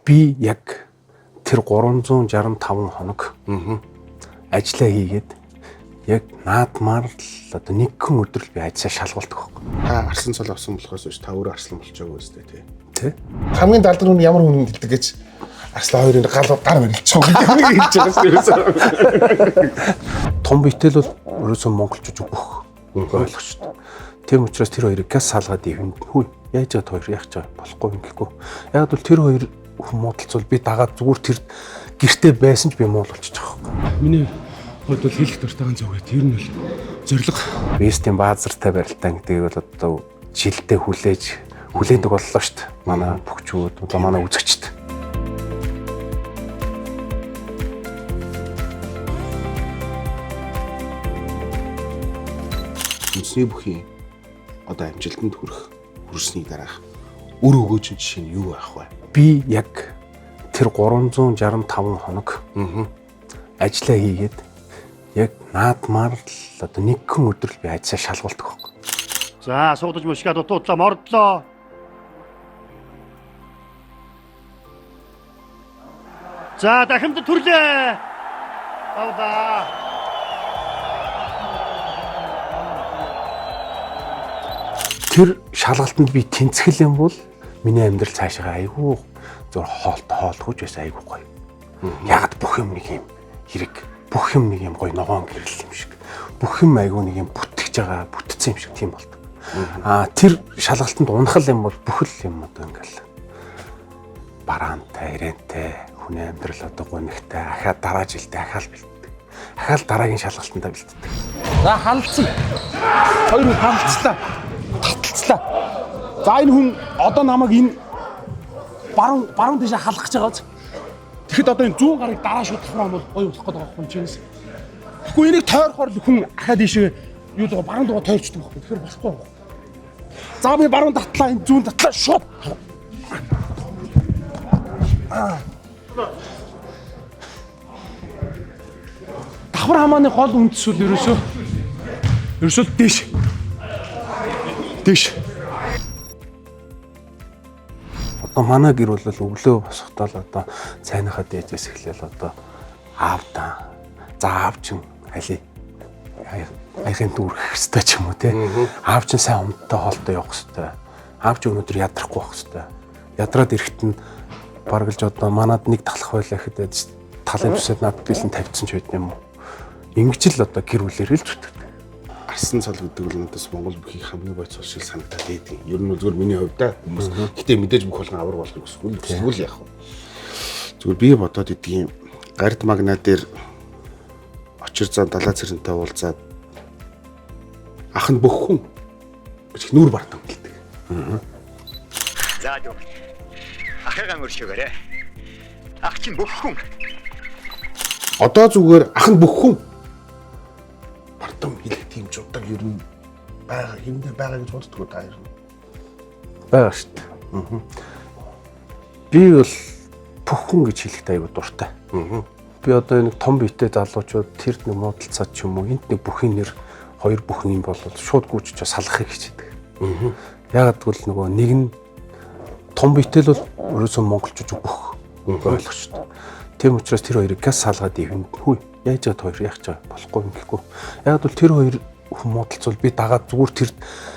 Би яг тэр 365 хоног ажиллаа хийгээд яг наадмаар л одоо нэгэн өдөр л би ажиллаа шалгуулдаг байхгүй. Та арслан цол авсан болохоос биш, та өөрөө арслан болчихоогүй үстэй тий. Тэ? Хамгийн далдар хүн ямар хүн хэлдэг гэж арслан хоёрын гал гар барилчих гэдэг нэг хэлж байгаа шүү дээ. Том битэл бол ерөөсөө монголчууд бүх ойлгочтой. Тийм учраас тэр хоёрыг газ салгаад ивэнд хүү яаж байгаа хоёр яах чаа болохгүй ингэхгүй. Яг бол тэр хоёр хүн муудалцвал би дагаад зүгээр тэр гэрте байсан ч би муул болчих жоохгүй. Миний хувьд бол хэлэх дуртай ганц үг тэр нь бол зориг. Вестийн баазартай барилтан гэдгийг бол одоо жилдээ хүлээж хүлээдэг боллоо шүү дээ. Манай бөхчүүд, одоо манай үзэгчд. Үндэсний бүхийн одоо амжилтанд хүрэх хүрсний дараах үр өгөөж нь жишээ нь юу байх вэ? Би яг тэр 365 хоног ажиллаа хийгээд яг наадмаар л одоо нэгэн өдөр л би ажиллаа шалгуулдаг байхгүй. За суудаж мушгаад дутуудлаа мордлоо. За дахимд төрлөө. Авда. Тэр шалгалтанд би тэнцгэл юм бол миний амьдрал цаашаа айгүй зур хоолт хоолгүйж байсан айгүй гоё. Ягд бүх юм нэг юм хэрэг, бүх юм нэг юм гоё ногоон гэрэл юм шиг. Бүх юм айгүй нэг юм бүтгэж байгаа, бүтцэн юм шиг тийм болдог. Аа тэр шалгалтанд унахал юм бол бүхэл юм одоо ингээл бараантай, ирээнтэй, хүний амьдрал одоо гунигтай, ахаа дараа жилдээ ахаал бэлддэг. Ахаал дараагийн шалгалтандаа бэлддэг. За халдсан. Хоёр хүн халдцлаа. Таталцлаа. За энэ хүн одоо намайг энэ баруун баруун тийшээ халах гэж байгаа биз? Тэгэхэд одоо энэ зүүн гарыг дараа шууд давхраа бол гоё болох гээд байгаа байхгүй чинээс. Тэгэхгүй энийг тойрохоор л хүн ахаа тийшээ юу даа баруун даа тойрчдөг байхгүй. Тэгэхээр болохгүй байхгүй. За би баруун татлаа, энэ зүүн татлаа шууд. Давхар хамааны гол үндэс бол ерөөсөө дээш. Дээш. Одоо манай гэр бол өглөө босохдоо л одоо цайныхаа дээжээс эхлээл одоо аавдаа. За аав чин али аяхын дүүргэх хэвээр ч юм уу те. Аав чин сайн умдтай хоолтой явах хэвээр. Аав чи өнөөдөр ядрахгүй байх хэвээр. Ядраад ирэхэд нь бараг л одоо манад нэг талах байлаа гэхэд талын төсөөд надад бэлэн тавьчихсан ч байд юм уу. Ингэж л одоо гэр бүлээр л зүтгэдэг. Арслан цол гэдэг бол надаас Монгол бүхий хамгийн гоё цол шиг санагдаад байдаг. Ер нь зүгээр миний хувьд аа хүмүүс гэтээ мэдээж бүх болгон авраг болохыг хүсвэл хүсвэл яах вэ? Зүгээр би бодоод идэгин гард магна дээр очир зан далаа цэрэнтэй уулзаад ах нь бүх хүн гэж нүүр бартан гэлдэг. За дүү. Ахыгаа өршөөгөөрэй. Ах чинь бүх хүн. Одоо зүгээр ах нь бүх хүн бартан хэлэх тийм чудаг ер нь байгаа хэндээ байгаа гэж боддгоо та ер нь. Байгаа шүү дээ. Би бол бүхэн гэж хэлэхдээ айгу дуртай. Би одоо нэг том биетэй залуучууд тэр нэг муудалцаад ч юм уу энд нэг бүхийн нэр хоёр бүхэн юм бол шууд гүйж очиж салгахыг хичээдэг. Яагаад гэвэл нөгөө нэг нь том биетэй л бол ерөөсөө монголчууд бүх ойлгочтой. Тийм учраас тэр хоёрыг газ салгаад ивэнд хүү яаж байгаа хоёр яах чаа болохгүй ингэхгүй. Яг бол тэр хоёр хүн муудалцвал би дагаад зүгээр тэр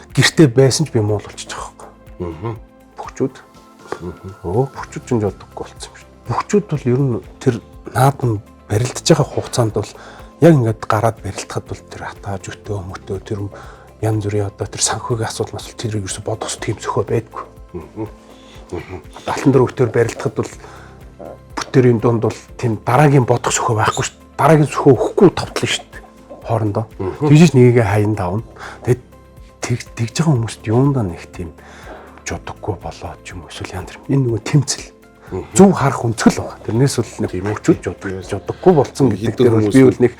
гэрте байсан ч би муул болчих жоохгүй. Бөхчүүд. Өө бөхчүүд ч жолдоггүй болсон юм шүү. Бөхчүүд бол ер нь тэр наадам барилдаж байгаа хугацаанд бол яг ингээд гараад барилдахад бол тэр хатаа жөтөө мөтөө тэр янз бүрийн одоо тэр санхүүгийн асуудал масвал тэр ерөөсө бодох тийм зөхөө байдгүй. 74 өтөр барилдахад бол бүтэрийн дунд бол тийм дараагийн бодох сөхөө байхгүй шүү дээ. Дараагийн сөхөө өгөхгүй товтлоо шүү дээ. Хоорондоо. Тэгжиж нэгээ хаян давна. Тэгэд тэгж байгаа хүмүүст юундаа нэг тийм жудаггүй болоо ч юм уу эсвэл янз бүр. Энэ нөгөө тэмцэл. Зөв харах өнцгөл байгаа. Тэрнээс бол нэг хөгжүүд жудаггүй болцсон гэдэг дээр бол би бол нэг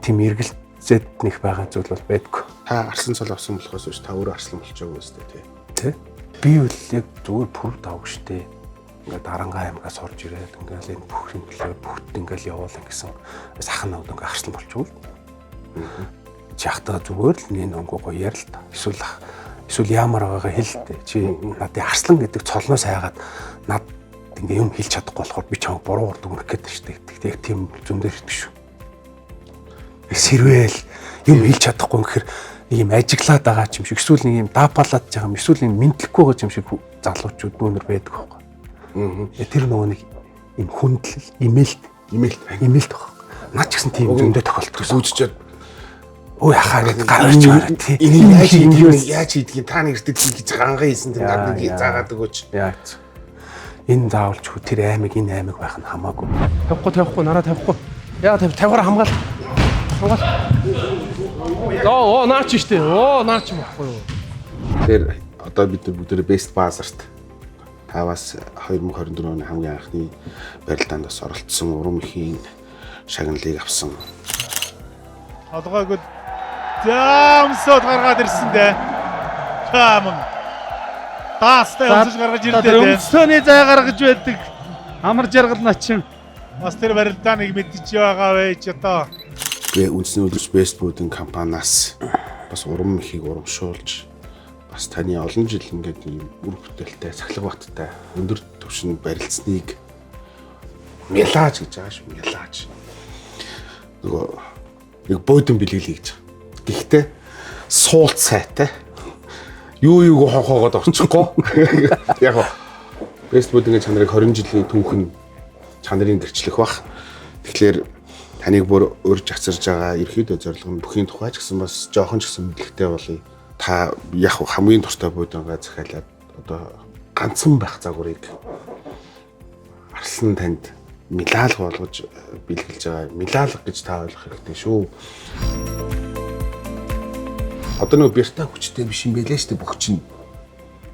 тийм эргэлзээд нэг байгаа зүйл бол байдгүй. Та арслан цол авсан болохоос биш, та өөрөө арслан болчихоогүй үстэй тий. Тэ? Би бол яг зүгээр пүр давг штэ. Ингээд Арангаа аймагаас орж ирээд ингээл энэ бүх юм төлөө бүгд ингээл явуулан гэсэн сахан навд ингээ арслан болчихвол. Чи ахтаа зүгээр л нэг өнгө гоё ярил та. Эсвэл эсвэл яамар байгаагаа хэл тэ. Чи надын арслан гэдэг цолноос хайгаад над Ингээ юм хэлж чадахгүй болохоор би чамайг буруугаар дүгнэх гээд шүү дээ гэдэг. Яг тийм зөндөө хэрэгтэй шүү. Сэрвэл юм хэлж чадахгүй гэхээр нэг юм ажиглаад байгаа ч юм шиг эсвэл нэг юм даапалаад байгаа юм эсвэл нэг мэдлэхгүй байгаа юм шиг залуучууд дүүнер байдаг байхгүй. Тэр нөгөө нэг юм хүндлэл, имэлт, имэлт баг. Наа ч гэсэн тийм зөндөө тохиолддог. Гүйцчихэд өө яхаа гэд гарч байгаа тий. Энийг яаж хийдгийг та нэг эртээ гэж гангаа хийсэн тэр над нэг заагаад өгөөч. Яаж. Энэ заавалчгүй тэр аймаг энэ аймаг байх нь хамаагүй. Тавихгүй нараа тавихгүй. Яа тавиараа хамгаал. Хамгаал. Оо наач штэ. Оо наач юм баггүй юу. Тэгэхээр одоо бид нар бүгдээрээ Best Bazaar-т таваас 2024 оны хамгийн анхны барилдаанд бас оролцсон, урам ихийн шагналыг авсан. Толгойг за өмсөд гаргаад ирсэн дээ. За мөн. Даастай өмсөж гаргаж ирлээ дээ. Өмсөөний зай гаргаж байдаг. Амар жаргал начин. Бас тэр барилдааныг мэдчихэж байгаа байж одоо. Би үндэсний төлөвч Best Food-ын компаниас бас урам ихийг урамшуулж бас таны олон жил ингээд ийм үр бүтээлтэй, сахилга баттай өндөр түвшинд барилцсныг мялааж гэж байгаа шүү, мялааж. Нөгөө нэг буудан бэлгэлээ гэж. Гэхдээ суулт сайтай. Юу юуг хонхоогоод очихгүй. Яг гоо Best Food-ийн чанарыг 20 жилийн түүхэн чанарын гэрчлэх бах. Тэгэхээр таныг бүр урьж асарж байгаа ерөөхдөө зорилго нь бүхийн тухай ч гэсэн бас жоохон ч гэсэн мэдлэгтэй болъё. Та яг хамгийн дуртай буудангаа захиалаад одоо ганцхан байх загварыг Арслан танд милаалга болгож бэлгэлж байгаа. Милаалга гэж та ойлгох хэрэгтэй шүү. Одоо нөгөө бярта хүчтэй биш юм байлээ шүү дээ бүх чинь.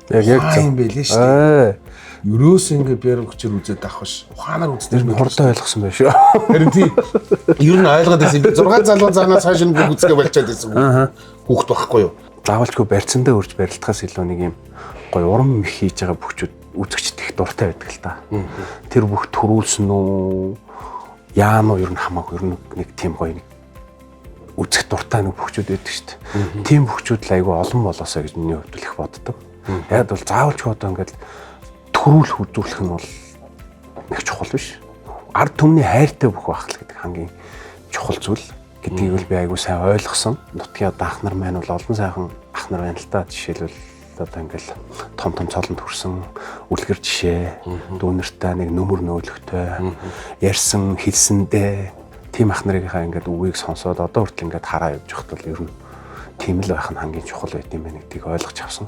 Яг Яг юм байлээ шүү дээ. Ерөөс ингээ бяр хүчээр үзээд авах биш. Ухаанаар үздэг юм хурдан ойлгосон байх шүү. Харин тий. Ер нь ойлгоод байсан. Би 6 залуу занаас хойш нь бүх үзгээ болчиход байсан. Хүүхэд байхгүй юу? Заавалчгүй барьцандаа үрж барилдахаас илүү нэг юм гоё урам их хийж байгаа бүхчүүд үзэгчд их дуртай байдаг л та. Тэр бүх төрүүлсэн үү? Яана уу ер нь хамаагүй ер нь нэг тийм гоё нэг үзэх дуртай нэг бүхчүүд байдаг шүү дээ. Тийм бүхчүүд л айгүй олон болоосаа гэж миний хувьд л их боддог. Яг бол заавалчгүй одоо ингээд төрүүлэх үзүүлэх нь бол нэг чухал биш. Ард түмний хайртай бүх байх л гэдэг хамгийн чухал зүйл гэдгийг бол би айгүй сайн ойлгосон. Нутгийн одоо ах нар маань бол олон сайхан ах нар байна л та. Жишээлбэл одоо ингээл том том цолонд хүрсэн үлгэр жишээ, дүүнертэй нэг нүмер нөөлөгтэй ярьсан хэлсэндээ тийм ах нарынхаа ингээд үгийг сонсоод одоо хүртэл ингээд хараа явж байхад бол ер нь тийм л байх нь хамгийн чухал байт юм байна гэдгийг ойлгож авсан.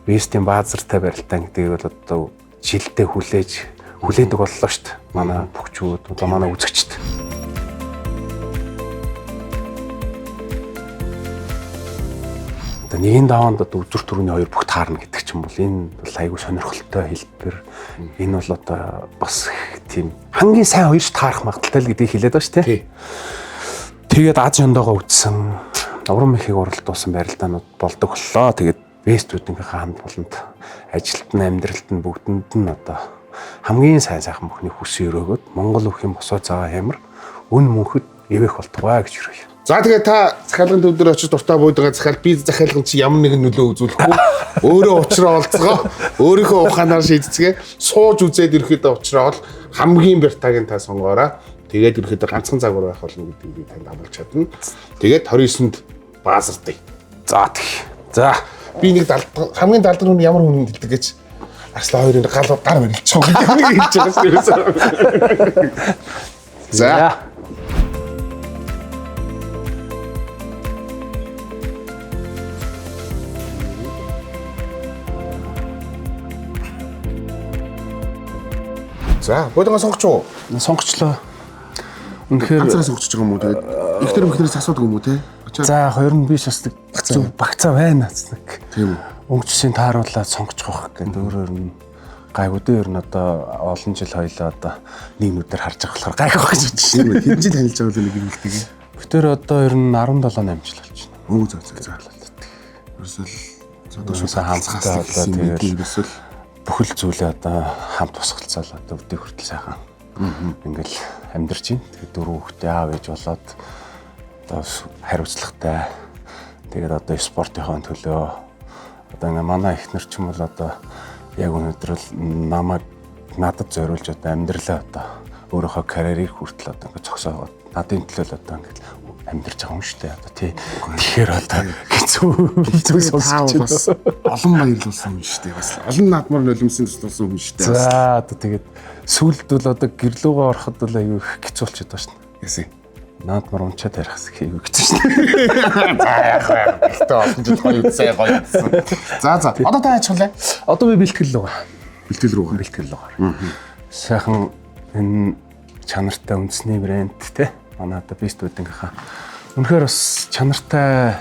Бестийн баазартай барилдаан гэдгийг бол одоо жилдээ хүлээж хүлээдэг боллоо шүү дээ. Манай бүхчүүд, одоо манай үзэгчд. Одоо нэгэн даваанд одоо үзүр төрөний хоёр бүх таарна гэдэг чинь бол энэ бол айгүй сонирхолтой хэлбэр. Энэ бол одоо бас тийм хамгийн сайн хоёр ч таарах магадaltaй л гэдгийг хэлээд байгаа шүү дээ. Тэгээд аз ёндоогоо үтсэн урам ихийг уралдуулсан барилдаанууд болдог боллоо. Тэгээд бестүүдийнхээ хамт болонд ажилд нь амьдралд нь бүгдэнд нь одоо хамгийн сайн сайхан бүхний хүссэн өрөөгөөд Монгол өвхийн босоо цагаан хямар үн мөнхөд эвэх болтугай гэж өрөөе. За тэгээ та захиалгын төв дээр очиж дуртай буудагаа захиал би захиалгын чи ямар нэгэн нөлөө үзүүлэхгүй өөрөө учраа олцгоо өөрийнхөө ухаанаар шийдцгээ сууж үзээд ерөөхдөө учраа ол хамгийн бяртааг нь та сонгоорой. Тэгээд ерөөхдөө ганцхан загвар байх болно гэдгийг би танд амлаж чадна. Тэгээд 29-нд баазардаг. За тэг. За би нэг хамгийн далдан хүн ямар хүн хэлдэг гэж Арслан хоёрын гал гар барилчих гэдэг нэг хэлж байгаа шүү дээ. За. За, буудагаа сонгоч уу? Сонгочлоо. Үнэхээр ганцаараа сонгоч байгаа юм уу? Тэгээд ихтер мөхнөөс асуудаг юм уу те? За, хоёр нь биш бас нэг зөв багцаа байна нэг. Тийм үү. Өнгөчсийн тааруулаад сонгочих واخ гэдэг өөрөөр нь гайгүй дээ. Ер нь одоо олон жил хоёлоо одоо нэг нүдээр харж байгаа болохоор гайгүй байх гэж бодож байна. Хэдэн жил танилж байгаа вэ нэг гэрэлтэйг? Битэр одоо ер нь 17 8 жил болж байна. Өө зөө зөө зөө. Ерөөсөл одоо шууд хамттай болоо тэгэл ерөөсөл бүхэл зүйлээ одоо хамт тусгалцаал одоо өдөө хүртэл сайхан ингээл амьдарч байна. Тэгээд дөрөв хүүхдээ аав ээж болоод одоо хариуцлагатай. Тэгээд одоо спортынхоо төлөө одоо ингээ манай эхнэр ч юм бол одоо яг өнөөдөр л намайг надад зориулж одоо амьдралаа одоо өөрийнхөө карьерийг хүртэл одоо ингээд зогсоогоод надын төлөө л одоо ингээд амьдарч байгаа юм шүү дээ. Одоо тий. Тэгэхээр одоо хэцүү хэцүү Та сонсож бол бас олон баярлуулсан хүн шүү дээ. Бас олон наадмаар нулимсын туслуулсан хүн шүү дээ. За одоо тэгээд сүүлд бол одоо гэрлүүгөө ороход бол аюу их хэцүү болчиход байгаа шүү дээ. Яасан. Наадмаар унчаа тарих хэсэг аюу хэцүү шүү дээ. За яах вэ? Гэхдээ олон жил гоё үзсэн гоё үзсэн. За за. Одоо та яачих вэ? Одоо би бэлтгэл рүү. Бэлтгэл рүү. Бэлтгэл рүү. Сайхан энэ чанартай үндэсний брэнд те. Манай одоо бестүүдийнхаа үнэхээр бас чанартай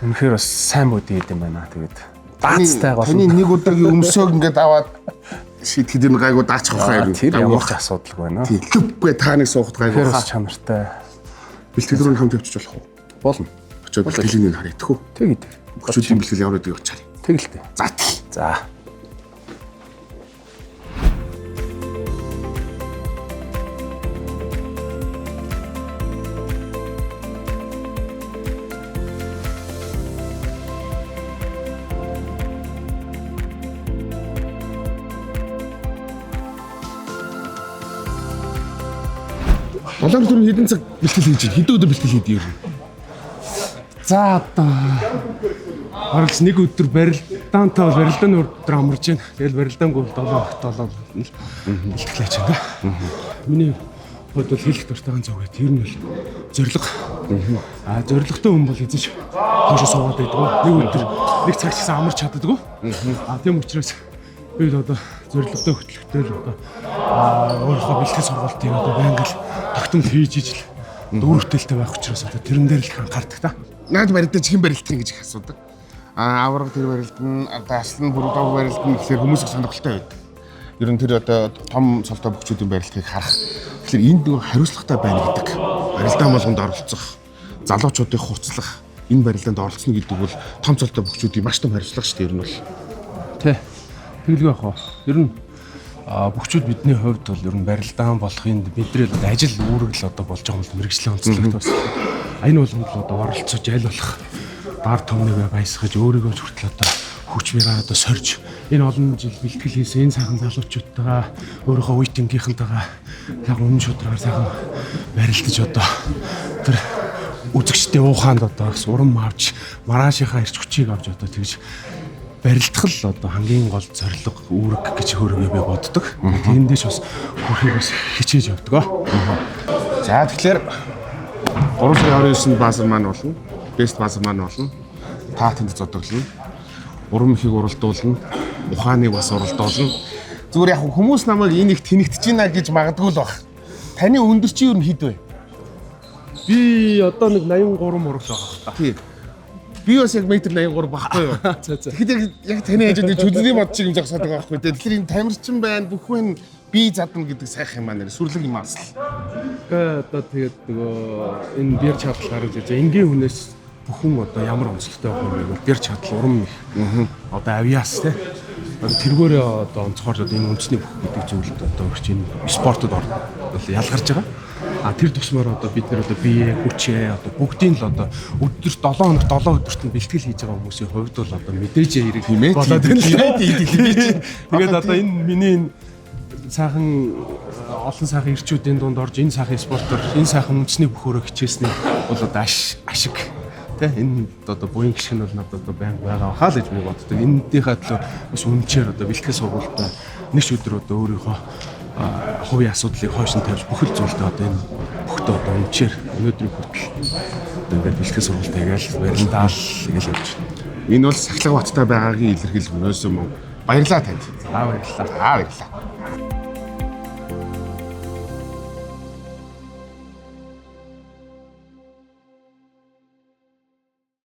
үнэхээр бас сайн бүдий юм байна. Тэгээд даацтай гол. Таны нэг удаагийн өмсөөг ингээд аваад шийтгэхэд энэ гайгүй даачих байхаа юм. Тэр ямар ч асуудалгүй байна. Тийм. Лүпгүй та нэг суухад гайгүй Үнэхээр бас хаа. чанартай Бэлтгэл рүү хамт явчих болох уу? болно. Очоод бэлтгэлийн нэг харъя тэхүү. Тэг идэг. Өчүүдийн бэлтгэл ямар гэдэг явчихарь. Тэгэлтэй. За тий. За. Долоон өдөр хэдэн цаг бэлтгэл хийж байна? Хэдэн өдөр бэлтгэл хийдэг юм? За одоо оролц нэг өдөр барилдаантай бол барилдааны өдөр амарч байна. Тэгэл барилдаангүй бол 7 хоногт 7 л бэлтгэлээч байна. Миний хувьд бол хэлэх дуртай ганц үг тэр нь бол зориг. А зоригтой хүн бол эзэж хойшоо суугаад байдгүй. Нэг өдөр нэг цаг ч гэсэн амарч чаддаггүй. А тийм учраас би л одоо зоригтой хөтлөхтэй л одоо өөрийнхөө бэлтгэл сургалтыг одоо байнга л тогтмол хийж ижил дүүр бүтээлтэй байх учраас одоо тэрэн дээр л их анхаардаг та. Наад барилдаж хэн барилдах юм гэж их асуудаг. А авраг тэр барилдана, одоо аслан бүрдов барилдана гэхлээр хүмүүс их сонирхолтой байдаг. Ер нь тэр одоо том цолтой бөхчүүдийн барилдахыг харах. Тэгэхээр энд нөгөө хариуцлагатай байна гэдэг. Барилдаан болгонд оролцох, залуучуудыг хурцлах, энэ барилдаанд оролцоно гэдэг бол том цолтой бөхчүүдийн маш том хариуцлага шүү дээ ер нь бол. Тэ. Тэгэлгүй яах вэ? Ер нь бөхчүүд бидний хувьд бол ер нь барилдаан болохын бидний л одоо ажил үүрэг л одоо болж байгаа юм л мэрэгжлийн онцлогт бас. Энэ болгонд л одоо оролцож аль болох дар түмнийгээ баясгаж өөрийгөө ч хүртэл одоо хүч мөрөө одоо сорж энэ олон жил бэлтгэл хийсэн энэ сайхан залуучуудтайгаа өөрийнхөө үеийнхэнтэйгээ сайхан өмнө шудраар сайхан барилдаж одоо тэр үзэгчдийн уухаанд одоо бас урам авч маргаашийнхаа эрч хүчийг авч одоо тэгж барилдах л одоо хамгийн гол зорилго үүрэг гэж өөрийгөө би боддог. Тэндээс бас хүрхийг бас хичээж явдаг. За тэгэхээр 3 сарын 29-нд баазар маань болно. Бест баазар маань болно. Та тэнд зодоглоно. Урам ихийг уралдуулна. Ухааныг бас уралдуулна. Зүгээр яг хүмүүс намайг энэ их тэнэгтэж байна гэж магадгүй л баг. Таны өндөр чи юу н хэд вэ? Би одоо нэг 83 мурал байгаа хта. Тий. Би бас яг метр 83 баггүй юу? За за. Тэгэхэд яг яг таны хажууд нэг чүлний мод чиг юм зогсоод байгаа байхгүй тий. Тэгэхээр энэ тамирчин байна, бүх хүн би задна гэдэг сайхан юм аа нэр сүрлэг юм аасал. Гэхдээ одоо тэгээд нөгөө энэ бэр чадал гарч ирж байгаа. Энгийн хүнээс бүхэн одоо ямар онцлогтой байх юм бэ гэвэл бэр чадал урам их. Одоо авиас те. Одоо тэргээрээ одоо онцгойр одоо энэ үндэсний бүх гэдэг зүйлд одоо өрч энэ спортод бол ялгарч байгаа. А тэр тусмаар одоо бид нэр одоо бие, хүчээ одоо бүгдийг л одоо өдөр 7 хоног 7 өдөрт нь бэлтгэл хийж байгаа хүмүүсийн хувьд бол одоо мэдээж хэрэг Тийм ээ, болоод тийм байна л да. ээ, тийм ээ. Тэгээд одоо энэ миний энэ сайхан олон сайхан ирчүүдийн дунд орж энэ сайхан спортоор энэ сайхан үндэсний бүхөөрөө хичээсний бол одоо ашиг тэ энэ одоо буян гишг нь бол надад одоо байнга байгаа хаа л гэж би боддог. Энэнийхээ төлөө бас үнчээр одоо бэлтгэл сургуультай нэг ч өдөр одоо өөрийнхөө хувийн асуудлыг хойш нь тавьж бүхэл зүйлдээ одоо энэ бүхтээ одоо үнчээр өнөөдрийн хүртэл одоо ингээд бэлтгэл сургуультай ингээл барилдаал ингээл явж байна. Энэ бол сахилга баттай байгаагийн илэрхийлэл өнөөсөө мөн. Баярлалаа танд. За баярлалаа. Аа баярлалаа.